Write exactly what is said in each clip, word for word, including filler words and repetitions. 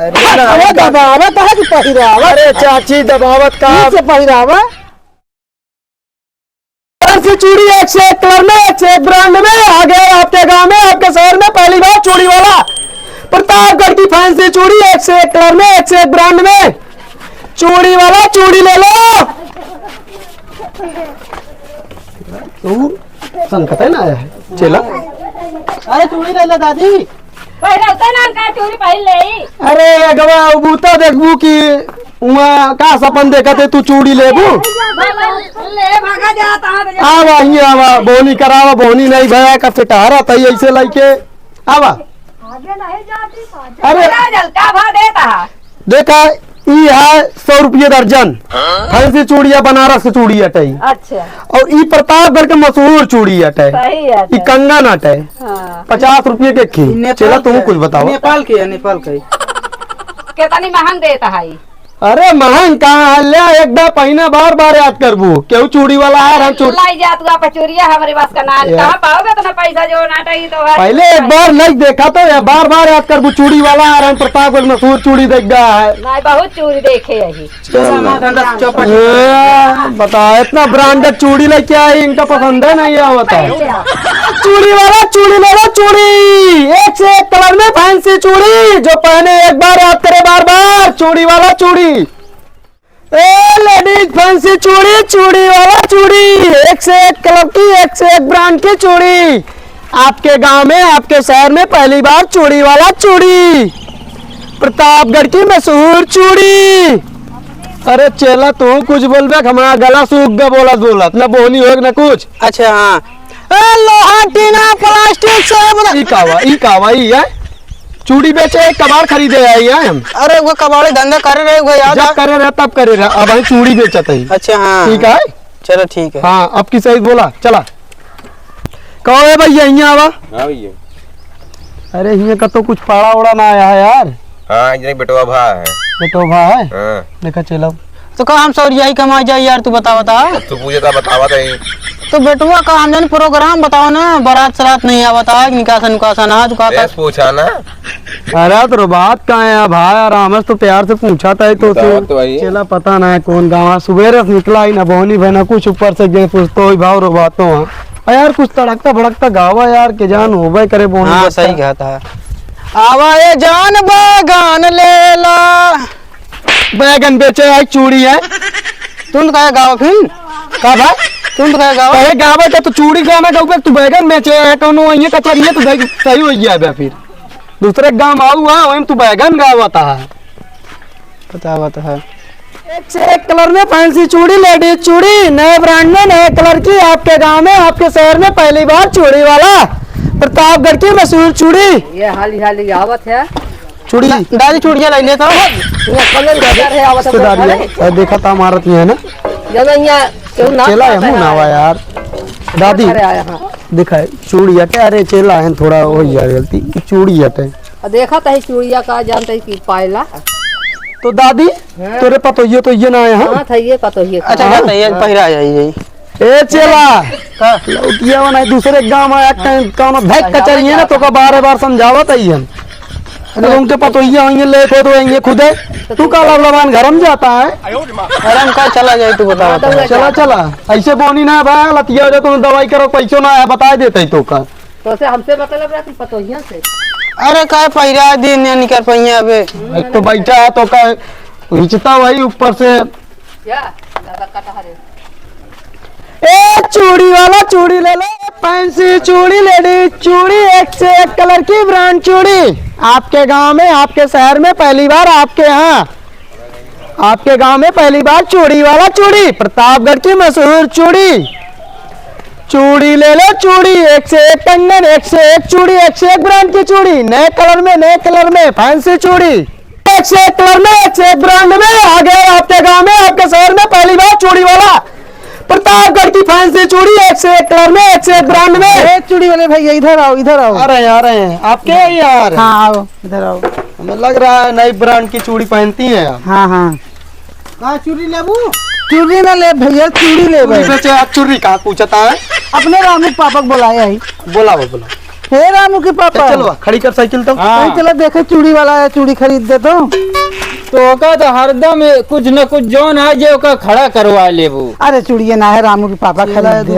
अरे, अरे, दबावत है कि पहिरावा? अरे चाची, दबावत का? ठीक से पहिरावा। फैंसी चूड़ी एक से एक कलर में, एक से एक ब्रांड में, आ गए आपके गांव में, आपके शहर में पहली बार चूड़ी वाला। प्रतापगढ़ की फैंसी चूड़ी एक से एक कलर में, एक से एक ब्रांड में। चूड़ी वाला चूड़ी ले लो। तू संकट है ना आया है, चेला? अरे चूड़ी ले लो दादी। पहिरौते ना का चूड़ी पहिर लेई। अरे अगवा, उ बूता देखबू कि उहाँ का सपन देखत है, तू चूड़ी लेबू? ले भागा जाता है। आवा, हियाँ आवा, बोनी करावा, बोनी नहीं भया का फिटहारा तई ऐसे लइके। आवा। आगे नहीं जाती, पाछे। अरे। का भा देता है? देखा, ई है सौ रुपये दर्जन। फैंसी चूड़िया, बनारस के चूड़ी अटई। अच्छा। और ई प्रतापगढ़ के मशहूर चूड़ी अटई। सही है, ई अच्छा। कंगन अटई। हाँ। पचास रुपये के खी। नेपाल चला, तुम के। कुछ बताओ। नेपाल के है, नेपाल के। कितनी महंग देता है ई? अरे महंग कहाँ है? ले, एक बार पहिना, बार बार याद करबू। केहू चूड़ी वाला है, हम चूड़ी लाई जा, तू आप चूड़िया हमरे पास का ना है। यार। कहाँ पाओगे इतना पैसा जो ना अटई तो है? पहले एक बार नहीं देखा तो ये बार बार याद करबू। चूड़ी वाला आ रहा है, प्रतापगढ़ मशहूर चूड़ी देख गया है। नहीं, बहुत चूड़ी देखे है। चलो। ए, बता, इतना ब्रांडेड चूड़ी लेके आई, इनका पसंद है नहीं आवता है। चूड़ी वाला चूड़ी ले लो, चूड़ी एक से एक कलर में फैंसी चूड़ी, जो पहने एक बार याद करे बार बार, चूड़ी वाला चूड़ी। ए लेडीज फैंसी चूड़ी, चूड़ी वाला चूड़ी, एक से एक कलर की, एक से एक ब्रांड की चूड़ी। आपके गांव में, आपके शहर में पहली बार चूड़ी वाला चूड़ी, प्रतापगढ़ की मशहूर चूड़ी। अरे चेला, तू कुछ बोलबे, हमारा गला सूख गया बोलत बोलत, ना बोहनी होग ना कुछ। अच्छा, हाँ। ए, लोहा, टीना, प्लास्टिक, सब ई का बा, ई का बा, ई है? चूड़ी बेचे, कबाड़ खरीदे आई हैं हम। अरे, वो कबाड़ी धंधा करे रहे, वो याद जब आ? करे रहे, तब करे रहे, अब हम चूड़ी बेचत हई। अच्छा, हाँ। ठीक है? चलो, ठीक है। हाँ, अब की सही बोला, चला। कहो, ए भैया, हियाँ आवा। हाँ भैया। अरे, हियाँ का तो कुछ पाड़ा ओड़ा ना आया है यार। हाँ, ये बेटवा भा है। बेटवा भा है? हाँ। देखा, चलो। तो का हम सौरिया ही कमाई जाई यार, तू बता, बता। तू पूछे तो बतावा दे। तो बेटवा का हम जाने प्रोग्राम बताओ ना, बारात सरात नहीं आवत है, निकासा नुकासा ना, तू का बेस पूछा ना। अरे तो बात का है भाई, आराम से तो प्यार से पूछा था तो बतावा तू तो भाई। चला पता ना है कौन गाँव है, सुबेरे से निकला ही ना, बोहनी भई ना कुछ, ऊपर से गए पूछतो ही भाव रो बातों है। अरे यार कुछ तड़कता भड़कता गावा यार, के जान होबे करे बोहनी हाँ, भई सही का। कहता है। आवा ए जान बैगन ले ला। बैगन बेचे आई चूड़ी है। तुम तो कहे गावा फिर? का भाई? तुम तो कहे गावा? कहे गावा का तू चूड़ी गाना गावे, तू बैगन बेचे है, कौनो ये कचरिए तो देख, सही हो गया बे फिर। दूसरे गांव आऊ है, वहीं तू बैगन गावत है। बतावत है। एक से एक कलर में फैंसी चूड़ी, लेडीज चूड़ी, नए ब्रांड में, नए कलर की, आपके गांव में, आपके शहर में पहली बार चूड़ी वाला, प्रतापगढ़ की मशहूर चूड़ी। ये हाली हाली आवत है। चूड़ी। दा-, दादी चूड़िया लाई लेता हूँ। ये कलर उजर है, आवत है रिश्तेदारी है। अरे देखा था हमारा तो है ना। जब यहाँ केहू ना चेला है, मुँह ना आवा यार। दादी, अरे आया, हाँ। देखा है, चूड़ी हटे, अरे चेला है, थोड़ा हो गया गलती, चूड़ी हटे। आ देखा तो है चूड़िया का, जानते हैं कि पायला। तो दादी, हाँ। तोरे पतोहियो तो ये ना आए, हाँ? हाँ, था ये पतोहिए का। अच्छा, हाँ। जाता है, ये हाँ। पहिरा जाइए। ए चेला, हाँ। लौटिया बना दूसरे गांव में, कहीं कौनो भैक कचरिए ना, तो का बारे बार समझावत है हम। अरे उनके पतोहिया होइए, ले खुद होइए खुदे। तू का लवलवान घर में जाता है? अरे हम का चला जाए, तू बता, बता। चला, चला। ऐसे बोनी ना बा, लतिया हो जाए, तो दवाई करो, पैसो ना है, बता देते ही तो का। तो से हमसे मतलब रहा कि पतोहिया से? अरे का पहिरा दिन या निकर पहिया अबे। एक तो बैठा है तो का खींचता वही ऊपर से। क्या? ज्यादा कटहर है। ए चूड़ी वाला चूड़ी ले लो, फैंसी चूड़ी, लेडीज चूड़ी, एक से एक कलर की ब्रांड चूड़ी। आपके गांव में, आपके शहर में पहली बार आपके यहाँ, आपके गांव में पहली बार चूड़ी वाला चूड़ी, प्रतापगढ़ की मशहूर चूड़ी। चूड़ी ले लो चूड़ी, एक से एक कंगन, एक से एक चूड़ी, एक से एक ब्रांड की चूड़ी, नए कलर में, नए कलर में फैंसी चूड़ी। एक से एक कलर में, एक से एक ब्रांड में आ गए आपके गांव में, आपके शहर में पहली बार चूड़ी वाला। प्रतापगढ़ की फैंसी चूड़ी, एक से एक कलर में, एक से एक ब्रांड में। अरे चूड़ी वाले भैया, इधर आओ, इधर आओ। आ रहे हैं, आ रहे हैं। आप क्या है यार? हाँ, आओ, इधर आओ। हमें लग रहा है नई ब्रांड की चूड़ी पहनती हैं आप। हाँ, हाँ। का चूड़ी लेबू? चूड़ी ना ले भैया, चूड़ी ले चूड़ी भाई। बेचे आप, चूड़ी का पूछता है? अपने रामू पापा को बुलाए आई। बोला वो, बोला। हे रामू के पापा। चल, चलवा, खड़ी कर साइकिल तो। हाँ। चला देखे, चूड़ी वाला है, चूड़ी खरीद दे तो। तो ओका तो हरदम ए, कुछ न कुछ जौन आ जे ओका खड़ा करवा लेबू। अरे चूड़िया ना है, रामू के पापा खरीद दे।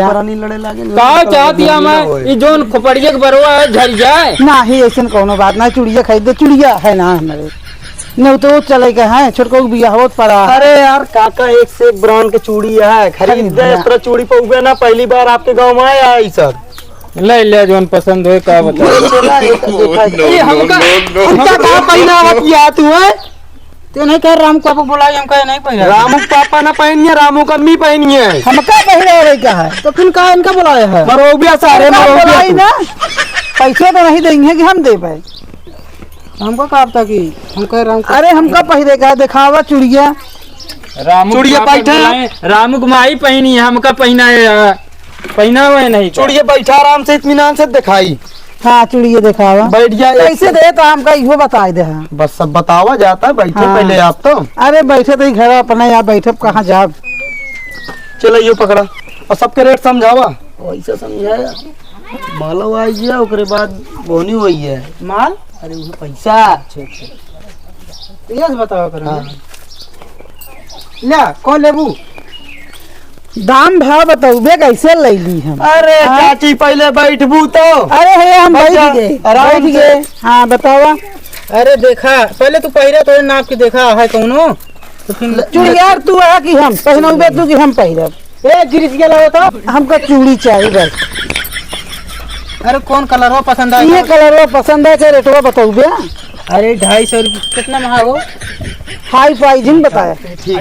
का चाहत या मैं, ई जौन खोपड़िया के बरवा है, झड़ जाए? नाही, ऐसन कौनो बात ना, चूड़िया खरीद दे, चूड़िया है ना हमरे। नहीं तो चले के हैं, छोटको के बियाह होत पड़ा। अरे यार, काका एक से एक ब्रांड के चूड़ी है, खरीद दे। इस तरह चूड़ी पउबे ना, पहली बार आपके गाँव में आया है ई सब। ले ले, जौन पसंद होए, का बता। ये चला, ये तो देखा। ये हमका, हमका का पहनावत या तू है? ते नहीं कह, रामू पापा बोलाई, हमका ये नहीं पहना। रामू पापा ना पहनिए, रामू का अम्मी पहनिए। हमका पहनावे का है, तो फिर का इनका बोलाया है? मरोबिया सारे, मरोबिया बोलाई तू। ना, पैसे तो नहीं देंगे कि हम दे पाए। हमका का पता कि हम कह रामू अरे हमका पहिरे का देखावा चुड़िया। रामू चुड़िया पापा बैठा। बोलाए, रामू के माई पहनी है, हमका पहनाए, आ, पहनावे नहीं का। चुड़िया बैठा, आराम से इत्मीनान से दिखाई। हाँ, चुड़िया देखावा। बैठ जा। कैसे दे तो हमका इहो बताए दे, हाँ। बस सब बतावा जाता है, बैठे हाँ। पहले आप तो। अरे बैठे तो ही घर अपने, यहाँ बैठे कहाँ जाब। चलो यो पकड़ा और सबके रेट समझावा। वैसे समझाया। मालव आई गया, ओकरे बाद बोनी हुई है। माल? अरे, वो पैसा। अच्छा, अच्छा। तो ये से बताओ करो। हाँ। ल्या, कौन लेबू? दाम भाव बतौबे, कैसे ले ली हम? अरे, हाँ? चाची, पहले बैठबू तो। अरे, हे, हम बैठ गए, आराम बैठ से। गए। हाँ, बतावा। अरे, देखा, पहले तू पहिरा, तोरे नाप के देखा है कौनो? तो फिर चूड़ियार तू है कि हम? पहनौबे तू कि हम पहिरब? ए, गिरिस गया लगा तो। हमका चूड़ी चाहिए बस। अरे, कौन कलरवा पसंद आए? ये कलरवा पसंद है, के रेटवा बतौबे? अरे, ढाई सौ रुपये, कितना महा हो? हाई प्राइस ही बताया। ठीक से।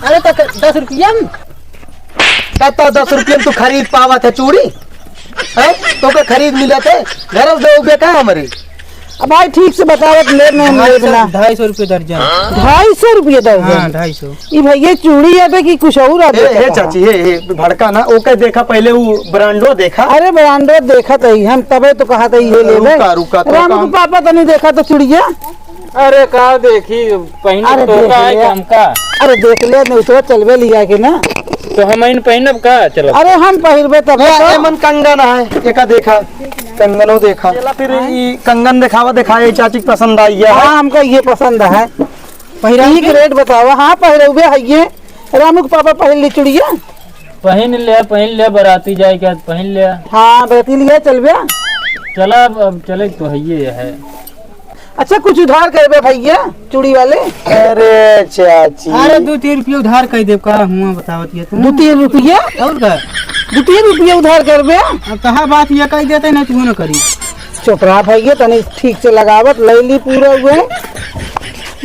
अरे, तो क-, दस रुपया में? का तो दस रुपया में तू खरीद पावा था चूड़ी? हैं? तो के खरीद मिले थे? घर से दोगे का हमरे? अब भाई, ठीक से बतावत, लेब ना, हम ढाई लेब सौ, ना। ढाई सौ रुपये दर्जन। ढाई सौ रुपये दर्जन? हाँ, ढाई सौ। ई भैया, चूड़ी है बे कि कुछ और है ए, बे हे का? चाची, हे, हे, भड़का ना, ओके देखा पहले, वो ब्रांडो देखा। अरे, ब्रांडो देखा तो ही, हम तबे तो कहा था, ये ले ले। रुका, रुका, तो राम काम के पापा तो नहीं देखा तो चूड़िया। अरे, का देखी, पहने अरे, तो देख का है लिया। कि हमका? अरे, देख ले, नहीं तो चलबे लिया के ना। तो हम इन पहनब का? चलो। अरे, हम पहिरबे तब ये तो। एमन कंगन है, एका देखा। कंगनो देखा। चला फिर ई कंगन देखावा, देखा, ये चाची के पसंद आई है। हाँ, हमका ये पसंद है। पहिराई ठीक के? रेट बतावा। हाँ, पहिरौबे है ये। रामू के पापा पहिर ली चुड़िया। पहिन ले, पहिन ले, बराती जाए के बाद पहिन ले। हाँ, बराती लिया चलबे। चला, अब, अब चले तो है ये है। अच्छा, कुछ उधार करबे भैया, चूड़ी वाले? अरे चाची। अरे, दो तीन रुपये उधार कर देब का, हुआ बतावत ये तुम। दो तीन रुपये? और का? दो तीन रुपये उधार करबे? अब कहा बात ये कह देते, नहीं तू ना करी। चुप रहा भैया, तनी ठीक से लगावत, ले ली पूरा हुए।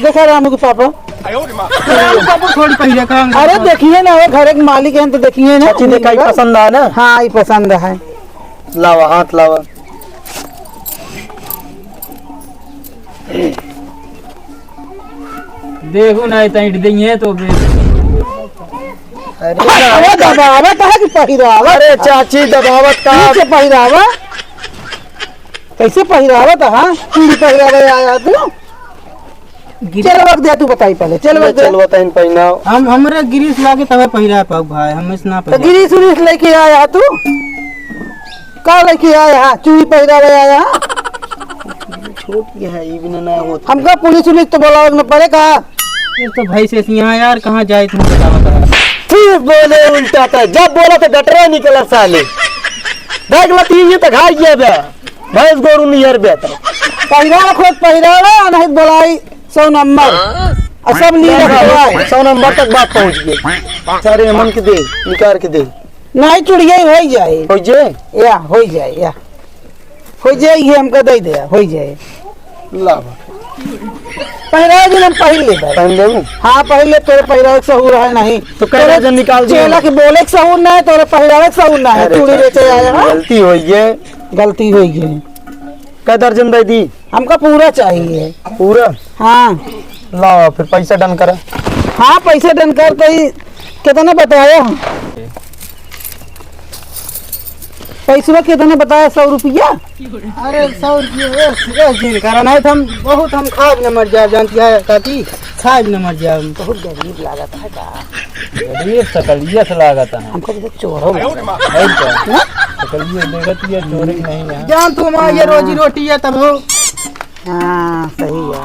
देखा रामू के पापा। रामू पापा थोड़ी पहले का। अरे देखिए ना, वो घर के मालिक हैं तो देखिए ना। चाची, देखा, ई पसंद आया ना? हाँ, ई पसंद है। लावा, हाथ लावा। देखो ना, इतना ईट देंगे तो बे-, अरे, अरे, दबावत है कि पहिरावत? अरे, चाची, दबावत का? ठीक से पहिरावा। कैसे पहिरावत है, हाँ? चूड़ी पहिरावे आया तू? गिर- चल, वक्त दे, तू बताई पहले। चल, ले, वक्त दे। चल, बताइन पहिनाओ। हम, हमरे गिरीश लागे तबे पहिरा पाऊ भाई, हम इस ना तो पहिरा। गिरीश उरीश लेके आया तू? का लेके आया है? चूड़ी पहिरावे आया है? छोट के है, ई बिना ना होत। हमका पुलिस उलिस तो बोलावे न पड़े का? ये तो भाई से यहाँ यार, कहाँ जाए तुम बतावा तो। फिर बोले उल्टा था, जब बोला तो गटरा निकला साले। देख ला तीन ये तो घाई गया बे। भैंस गोरू नियर बे तो। पहिरावा खोज पहिरावा, नहीं बोलाई सौ नंबर। और सब ली रखवाए। सौ नंबर तक बात पहुँच गई। सारे अमन के दे, निकार के दे। नहीं, चुड़िया ही होई जाए। होई जे? या, होई जाए, या। होई जाए, ये हमका दे दे, होई जाए। ला बा। पहिराए दिन हम पहिर ले भाई। पहन लेबू? हाँ, पहिर ले, तोरे पहिराए के सहूर है नहीं। तो कह तोरे दर्जन निकाल दिए। चेला के बोले के सहूर ना है, तोरे पहिराए के सहूर ना है। अरे चूड़ी चाची, बेचे आया है। गलती होई गए। गलती होई गए। कै दर्जन दे दी? हमका पूरा चाहिए। पूरा? हाँ। लाओ, फिर पैसा done करा। हाँ, पैसा done कर, तो ई कितना बताया? पैसवा कितना बताया, सौ रुपया? अरे, सौ रुपया, ए, ए, जिन करा, नहीं तो हम बहुत, हम खाब न मर जाब, जानती है चाची, खाब न मर जाब हम। बहुत गरीब लागत है का? गरीब सकलिया से लागत है। हमको तो चोर हो गया। और क्या? ना? सकलिया देखत ही है, चोरी नहीं है। जान तू हमारा ये रोजी रोटी है तब हो। हाँ, सही है।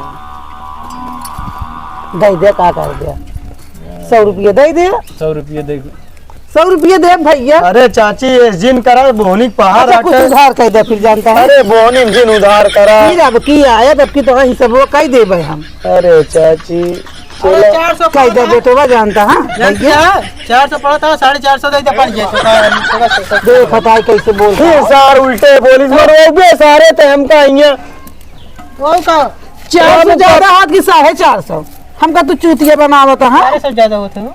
दे दे, का कर दे? सौ रुपया दे दे। सौ रुपया दे। सौ रुपया दे भैया। अरे चाची, ये जिन करा, बोहनी के पहाड़ अच्छा, कुछ आटे। उधार कर दे फिर, जानता है। अरे बोहनी में जिन उधार करा। फिर अब की आया, तब की तो हिसाब वो कह देबे हम। अरे चाची, अरे चलो। चार सौ कह दे बेटवा, जानता है जानता भैया। है? चार सौ पड़ा था, साढ़े चार सौ दे दे, पड़ जाए, छोटा, छोटा, छोटा। देख हटाई कैसे बोल रहा है। सार उल्टे बोलिस, मरवाबे सारे ते हमका हियाँ। वो का? चार सौ ज्यादा हाथ की साढ़े चार सौ। हमका तू चूतिया बनावत है। साढ़े चार सौ ज्यादा होते हो।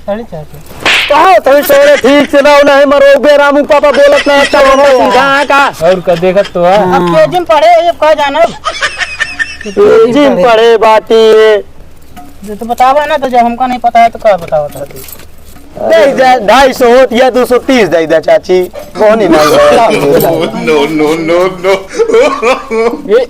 साढ़े चार सौ। कहाँ तभी सवेरे ठीक से ना, नहीं मरवाबे, रामू पापा बोलत ना, अच्छा, सीधा है का? और का देखत तो है। अब केजी में पढ़े, ये का जानब? केजी में पढ़े बाटी है। जो तो बतावा ना, तो जब हमका नहीं पता है, तो का बतावा था तू? दे दे, ढाई सौ होत या दो सौ तीस दे दे, चाची। कौन ही नहीं है? No, no, no, no। ए,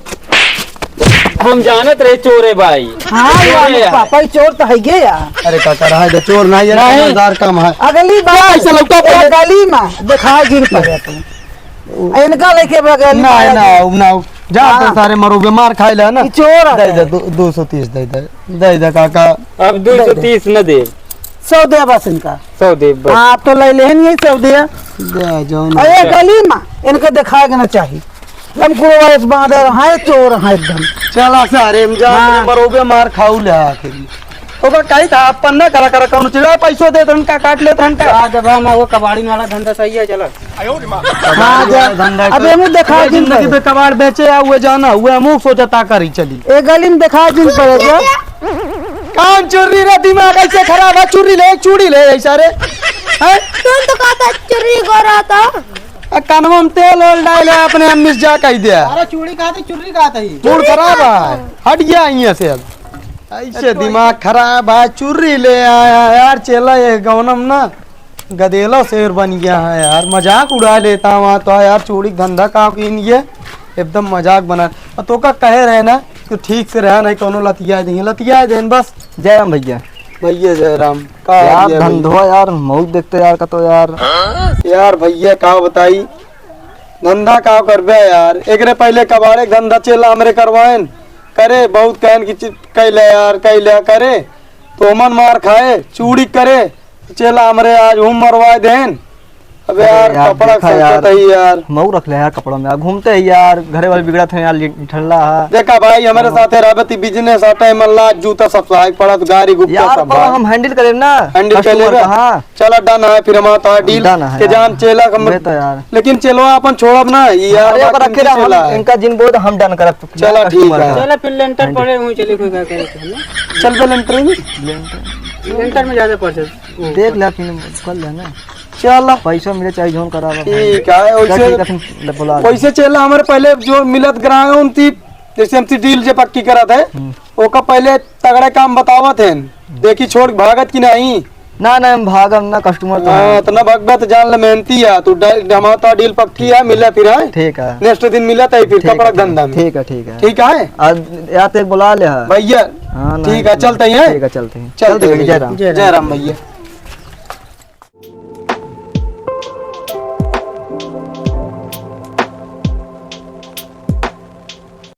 हम जानत रहे चोर है भाई। हाँ, चोर यार, है यार। पापा ही चोर तो है ये यार। अरे काका, रहा दे, चोर नहीं है, नहीं। समझदार कम है। अगली बार क्या ऐसा लगता है? अगली माँ, दिखा जिन पर है तू। इनका लेके बगल में नहीं, आया ना, था। ना, जा हाँ। तो सारे मरोगे, मार खाए ले ना। ये चोर आता दे दे, है। दो, दो सौ तीस दे दे, दे दे काका। अब दे दे। दो सौ तीस न दे। सौ दे बस इनका। सौ दे बस। हाँ, अब तो ले लेन ये सौ दे। दे जाओ ना। अरे गली में इनके दिखाए के ना चाहिए। हम कुड़वा इस बांदर हैं, चोर हैं एकदम। चला सारे, हम जा हाँ। मरोगे, मार खाऊ ले आखिर। ओकर कही था, अपन ना करा, करा, कौन चीज, पैसो देत रहन का, काट लेत रहन का। आ, जब हम वो कबाड़ी वाला धंधा सही है, चला। हाँ, जा। धंधा अब कर। एमे देखा ये जिन जिंदगी पड़े। पे कबाड़ बेचे आ, हुए जाना, हुए अमुक सोचा ता करी चली। ए गली में देखा जिन पड़े जा। कौन चुर्री रे, दिमाग ऐसे खराब है, चुर्री ले, चूड़ी ले, ऐसा रे। हैं? तुम तो कहता चुर्री गोरा था। आ, कानवा में तेल ओल डाल है, अपने अम्मी से जा कह दिया। अरे चूड़ी कहा था, चुर्री कहा था ही। मूड खराब है, हट गया यहाँ से अब। ऐसे दिमाग खराब है, चुर्री ले आया यार, चेला ये गौनम ना। गदेला शेर बन गया है यार, मजाक उड़ा लेता हूँ तो यार, चूड़ी के धंधा का कीन ये एकदम मजाक बना। और तो का कहे रहे ना कि ठीक से रहा, नहीं कौनो लतिया देंगे, लतिया देन बस। जय राम भैया। भैया जय राम। का यार भैया, धंधवा यार, मौत देखते यार का तो यार। यार भैया का बताई, धंधा का करबे यार, एकरे पहले कबाड़े धंधा चेला हमरे करवाएन करे, बहुत कहन कि चि-, कैले यार, कैले करे, तो मन मार खाए, चूड़ी करे, चेला हमरे आज हम मरवाए देन। अबे अरे यार, यार, कपड़ा देखा यार, सोचत ही यार। मऊ रख ले यार कपड़ा में, यार घूमते ही यार, घरे वाले बिगड़त हैं यार, लि-, ठंडा है। देखा भाई, हमारे हाँ। साथे रहबे ती business हटे, मन लाज जूता सब सहायक पड़त, गाड़ी गुप्ता यार, सब पर भाई। हम handle करेब ना, handle कर customer लेबे। का, हाँ। चला done है, फिर हमारा तो deal done है के यार। जान चेला कम मैं तो यार। लेकिन चेलवा अपन छोड़ब ना, ये यार अरे, बात ओकरा इनके रखे रहा, चेला हम है। इनका जिन बोल हम done करब। चला ठीक customer है। का। चला फिर लेंटर handle। पड़े हुए चले कोई का करे तो, है ना? चल बे लेंटर में। लेंटर। लेंटर में ज्यादा पड़ सकता। देख ले, फिर कर ले ना। चला। पैसा मिले चाहे जौन करावा भाई। ठीक है, चल वैसे, ठीक है, फिर बुला ले। वैसे चेला हमारे पहले जो मिलत ग्राहक उनती, जैसे हमसे deal जे पक्की करत है, हम्म। ओका पहले तगड़ा काम बतावत है। देखी छोड़ भागत कि नहीं। ना, ना, हम भागम ना, customer तो हाँ, है। तो ना भगबे तो जान ले मेहनती है, तू डा-, हमारा तो deal पक्की है, मिले फिर है। ठीक है। Next दिन मिलत है फिर ठीक है, कपड़ा ठीक है। धंधा में। ठीक है, ठीक है। ठीक है। आज या तो एक बुला ले है। भैया, हाँ, ठीक नहीं, है, चलते हैं। ठीक है, चलते हैं। चलते चलते हैं, हैं, जय राम। जय राम। जय राम भैया।